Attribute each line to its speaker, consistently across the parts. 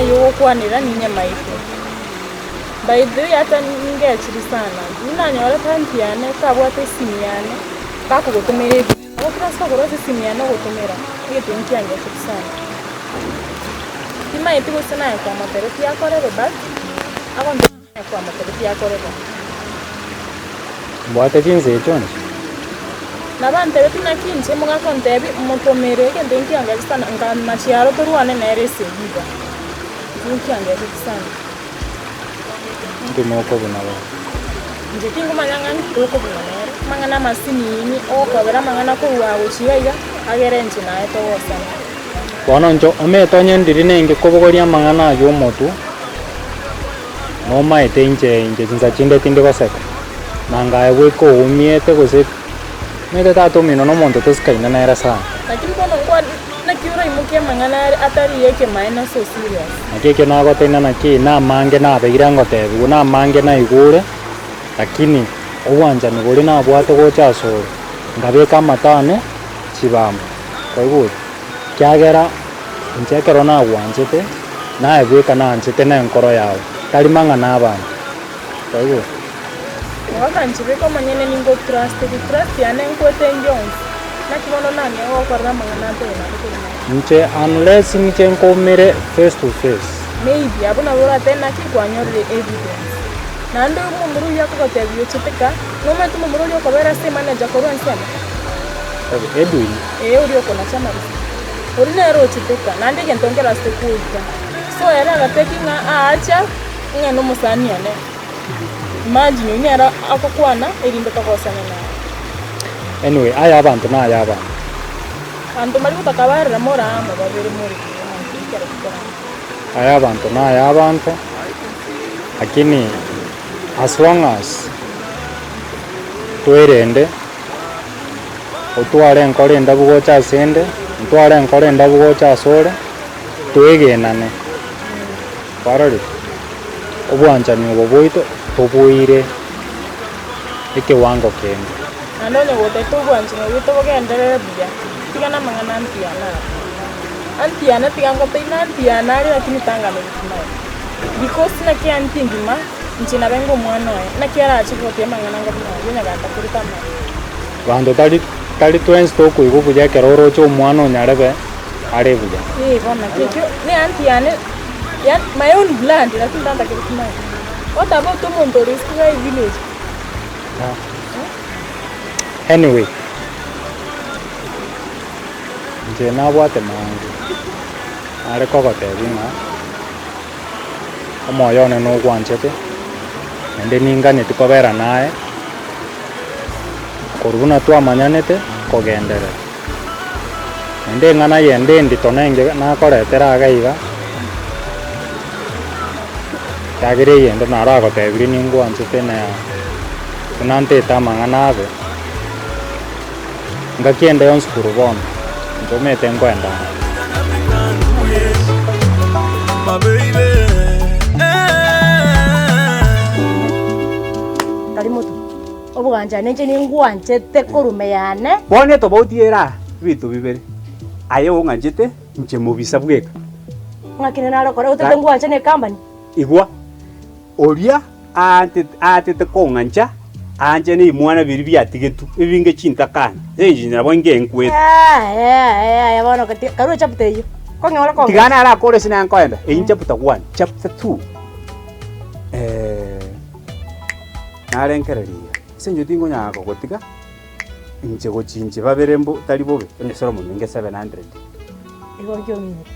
Speaker 1: Amang'ana ayio ogokwanera ninyamaete. By the way ata ningechiri sana, riria nanyorete aunty yane tabwate esimi yane, gakogotomera ebi. Agokira ase kogora ase esimi yane ogotomera egento nkiangecheti sana. Timaeti gose naye kwamotebetie akorerwe but agontebia naye kwamotebetie akorerwe.
Speaker 2: Mbwate chinsa echio inche.
Speaker 1: Nabo antebetie naki inche omogaka ontebie motomere egento nkiangecheti sana nkamachia aro torwane nere esegi iga. Ekio nkiangecheti sana.
Speaker 2: Inki mokobuna bono?
Speaker 1: Inche tingomanya ng'a nki tokobuna nere, amang'ana amasinini, ogokobera amang'ana korwa gochia iga iga, agere inche naye togosana.
Speaker 2: Bono inche omanyete onye ndiri nenge kobogoria amang'ana ayio omotwe, nomaete inche inche chinsa chinde tindi goseka, nanga aye bweka oumiete gose, omanyete tata omino na omonto tosikaine nere sana.
Speaker 1: Lakini bono nkwane. Naki oraimokie amang'ana are atari y'ekemaene so serious.
Speaker 2: Naki ekio nagoteina naki namange nabeire ngotebigwa, namange naigure, lakini obwanchani boria nabwate gocha asore, nkabeka amato ane chibamba, kwaigure? Ekiagera inche ekero nagwanchete, naye bweka nanchete na enkoro yao, tari mang'ana abanto, kwaigure?
Speaker 1: Mogaka inche beka omonyene ningo trusteti, trust yane nkwete engiya yonsi. Naki bono nang'ee gokorera amang'ana ante naende kegima.
Speaker 2: Inche unless inche nkoumere face to face.
Speaker 1: Maybe abwo nabo oratebe naki kwanyorire evidence. Naende omomura oyio akogotebia ochete ka, nomanyete omomura oria okobera ase emanager korwa ensemo?
Speaker 2: Edwin?
Speaker 1: Ee oria okonacha amariko. Oria nere ochete ka, naende egento nkere ase koika. So ere agateki ng'a aacha ng'a nomosani one. Imagine oyio nere agokwana erinde togosane naye.
Speaker 2: Anyway, aya abanto naya abanto.
Speaker 1: Abanto mbari gotaka barere more amo babere more buya omonto ekero chikorama.
Speaker 2: Aya abanto naya abanto, lakini as long as twerende, otware enkoro endabu gocha asende, ntware enkoro endabu gocha asore, twegenane, kwarorire? Obwanchani obo bwaito toboire ekewango kende.
Speaker 1: Naende onye gotagete obwanchani bwaito bogenderere buya, tiga namang'ana antiana aya. Antiana tiga ngotebie nantiana aria lakini tanganereti maye. Because naki anti engima, inche nabe omwana oye, naki arache gotebia amang'ana anga buna ayio onye gatakorete amaye.
Speaker 2: Abanto tari tari twensi tokoigwa buya ekero oroche omwana onyarebe are buya.
Speaker 1: Ee bono naki ekio ne anti yane. Yaani my own blood lakini tantakereti maye. What about omonto ore isiko iga village?
Speaker 2: Anyway, inche nabwate mange, nare kogotebia ng'a omoyo one nogwanchete, naende ninganeti kobera naye, korwa buna twamanyanete kogenderera. Naende eng'ana yende endito nenge nakoretera iga iga, ekiagera eyende naragotebirie ningwanchete na buna ntete amang'ana abe, ngaki ende yonsi korwa bono, inche omanyete nkoenda ande.
Speaker 3: Tari motwe. Obwanchani inche ningwanchete korwa ime yane.
Speaker 4: Bono etobauti ere aa ebinto bibere, aye ong'anchete, inche mobisa bweka.
Speaker 3: Ng'aki nere narekore otete ngwanche ne company.
Speaker 4: Igwa, oria aantete aatete kong'ancha, aanche neimwana biria biatigetwe, ebinge chintakana, enche nabo ingenkwete.
Speaker 3: Yaya bono karue chapter eyio. Kong'e ore
Speaker 4: Tiga nare akore ase naye nkoenda, eyio chapter one, chapter two. Narengereria iga, ase eng'encho tingonyara kogotiga inche gochia inche babere mbo tari bobe, onye Solomon oinge 700.
Speaker 3: Igo nkio ominyokia.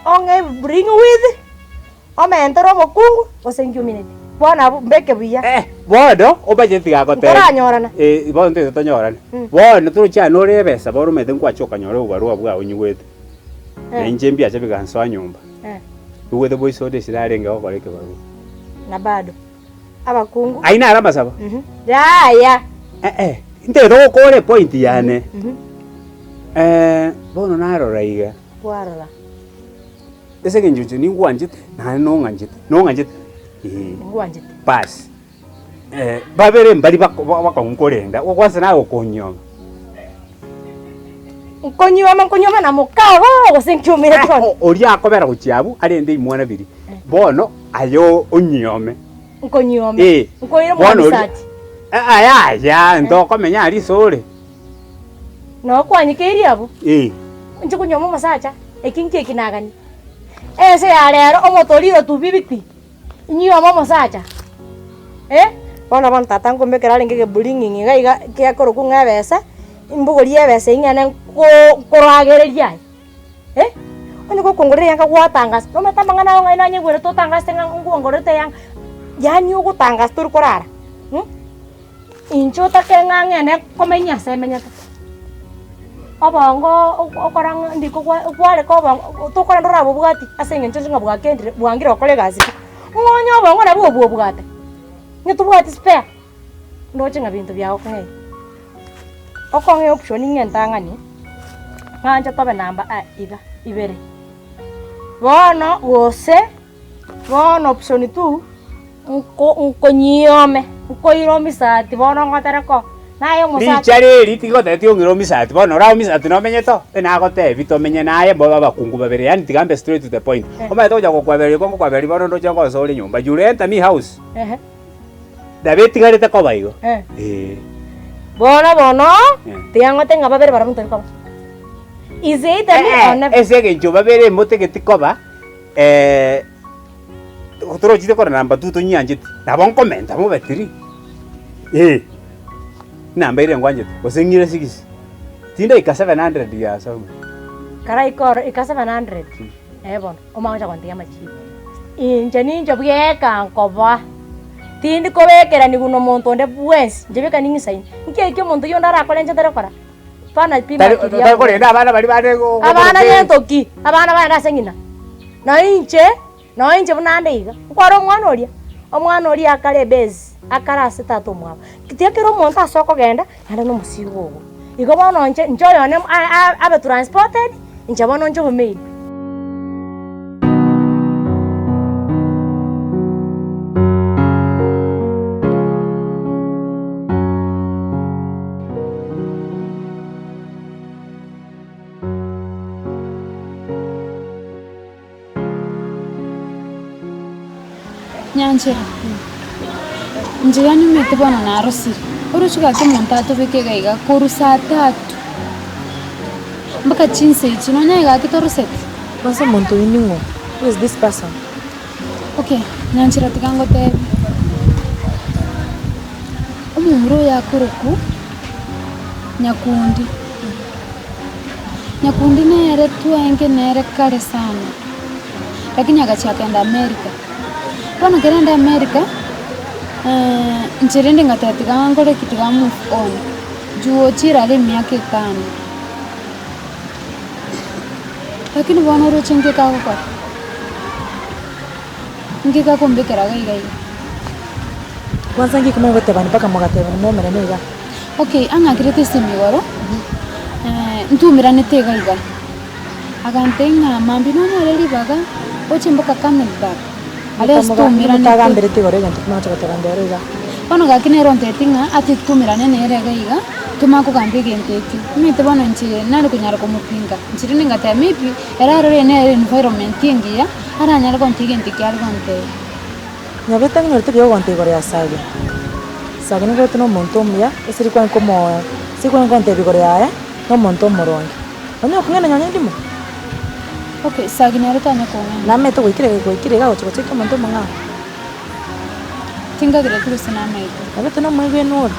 Speaker 3: Ong'e bring with, omentere omokungu, gose nki omineti? Bono abwo mbeke buya.
Speaker 4: Eh, bono omanyete tiga agotebia.
Speaker 3: Nkoranyorana.
Speaker 4: Eh, bono ntete tonyorane.
Speaker 3: Mm.
Speaker 4: Bono torochi aye nore ebesa bono omanyete nkwacha okanyora obobarua bwao onyigwete.
Speaker 3: Eh.
Speaker 4: Na inche mbiacha bigansoa nyomba.
Speaker 3: Eh.
Speaker 4: Igwete boiso onde ase narenge gokora ekebarua.
Speaker 3: Na bado abakungu.
Speaker 4: Ayio naro amasabo?
Speaker 3: Yaya.
Speaker 4: Eh eh, ntagete gokora epoint yane. Bono narora iga.
Speaker 3: Kwarora.
Speaker 4: Ase eng'encho inche ningwanchete, naende nong'anchete, nong'anchete? Eeh.
Speaker 3: Ningwanchete.
Speaker 4: Basi, babere mbari bako bakong'u korenda, kwanza naye okonyoma.
Speaker 3: Nkonyioma nkonyioma na mokago gose nkiomire bono.
Speaker 4: Oria akobera gochia abwo arende imwana biria. Bono aye onyiome.
Speaker 3: Nkonyiome.
Speaker 4: Eh.
Speaker 3: Nkoire
Speaker 4: Bono oria-
Speaker 3: mobisati.
Speaker 4: Aya ntokomenya aria ase ore.
Speaker 3: Noo kwanyikeirie abwo.
Speaker 4: Eh.
Speaker 3: Inche konyioma omosacha, eki nkio eki nagania. Ense ya rero omotoriro tubibiti. Inyioma omosacha, eh, bono bono tata nkombekera arenge egeburing'ing'i iga iga gekorokwa ng'a ebesa, imbogorie ebesa eywo ng'ende nkoo nkoragereria aye, eh. Onye gokongorera eyanga gwatangasa, nomanyete amang'ana ago ng'ai nanyegwerete otangasete ng'a ngongorerete eyanga, yaani ogotangasa tori korara inche otake ng'a ng'ende komenya ase emenyete. Obongo okora ng'a ndiko gwa kwareka obongo tokora ndorabobwati ase eng'encho ng'a bwakendire bwangire gokora egasi pi. Ng'a onye obongo nabwo obwo obwate, ng'a tobwati spare, ndoche ng'a binto biagokong'eire. Okong'ea option ng'a entang'ani, ng'anche tobe namba a iga, ibere. Bono gose, bono option two. Nko nkonyiome, nkoire omisati bono ngotere ko, naye omosacha.
Speaker 4: Richa reri tigotebeti ong'ire omisati bono ore omisati nomenyete oo? Nagotebi tomenye naye mbobe abakungu babere yaani tiga mbe straight to the point. Omanyete gocha gokwabereria igo ngokwabereria bono ndoche ngosoa ore nyomba you enter me house. Nabo etigarete koba igo. Eeh.
Speaker 3: Bono bono, tiga ngote ng'a babere barabwo ntori koba. Is either me or never.
Speaker 4: Ase eng'encho babere motegeti koba. Torochire korora namba two tonyiancheti, nabo nkomenta mobe three, eh, enamba ere ngwanchete, gose ng'ire six, tindaika 700 ya sabu.
Speaker 3: Karaika oro ika 700, eh bono, omanye gocha gontebi amachibu. Inche ninche bweka nkoba, tindi kobekeraniwa na omonto onde bwensi, inche bweka ning'isaine. Nki ekio omonto oyio onde arakore inche ntari gokora? Bana pima
Speaker 4: Tari
Speaker 3: akili
Speaker 4: tari
Speaker 3: yabo.
Speaker 4: korenda abana baria bare go-
Speaker 3: Abana
Speaker 4: go-
Speaker 3: gento ki? Abana bagende ase ng'ina. Na inche, nonya inche buna ande iga, nkware omwana oria, omwana oria akare ebase, akare ase tata omwabo. Tiga kera omonto ase okogenda, naende na omosigo ogo. Igo bono inche, inche oyone a- a- abe transported, inche bono inche obomaid.
Speaker 5: Nyanchera, inche yanyumete bono narosire, oroche gaki omonto atobeke iga iga korwa saa tatu mpaka chinsa echi nonya gaki toroseti.
Speaker 1: Kwanza omonto oyio ning'o? Who is this person?
Speaker 5: Okay, Nyanchera tiga ngotebie, omomura oyo akorokwa Nyakundi. Nyakundi nere twenge nere kare sana, lakini agachia akagenda America. Bono ekero aenda America, inche rende ngateba tiga nkore ki, tiga move on, juu ochire are emiaka etano. Lakini bono oroche nki kagokora, nki gakombekera iga iga iga.
Speaker 1: Kwanza nki komanya gotebani mpaka mogatebani moumerane iga?
Speaker 5: Okay, ang'akerete esimi igoro, ntumeranete iga iga, agantebia ng'a mambia nonyore ribaga, oche mpaka Camel Park, aria ase twaumeranete.
Speaker 1: Motagambereti igoro egento kimanye goteba ndero iga.
Speaker 5: Bono gaki nere ontebetie ng'a ati twaumerane nere iga iga, tomanye kogamba egento ekio. Omanyete bono inche nare konyara komopinga, inche rende ngateba maybe ere arore nere environment engiya, aranyare gontebia egento ekio are gontebia.
Speaker 1: Nyabete ng'inyorete buya ogonto igoro ya Sage. Sage nigo na omonto omuya, ase rikwango komo ase rikwango kontebia igoro yaye, na omonto omoronge. Onye okong'aina nonye ndimo.
Speaker 5: Okay, Sage nere tanya kong'aina.
Speaker 1: Namanyete goikire goikire iga gochia gochika omonto omong'ao.
Speaker 5: Tinkagereti gose namaete.
Speaker 1: Nyabete na omoegenu ore.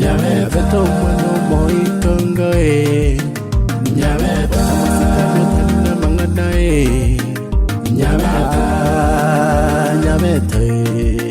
Speaker 6: Nyabeta omwana omoitongo eh, Nyabeta amasikani otari namang'ana eh, Nyabeta, Nyabeta eh.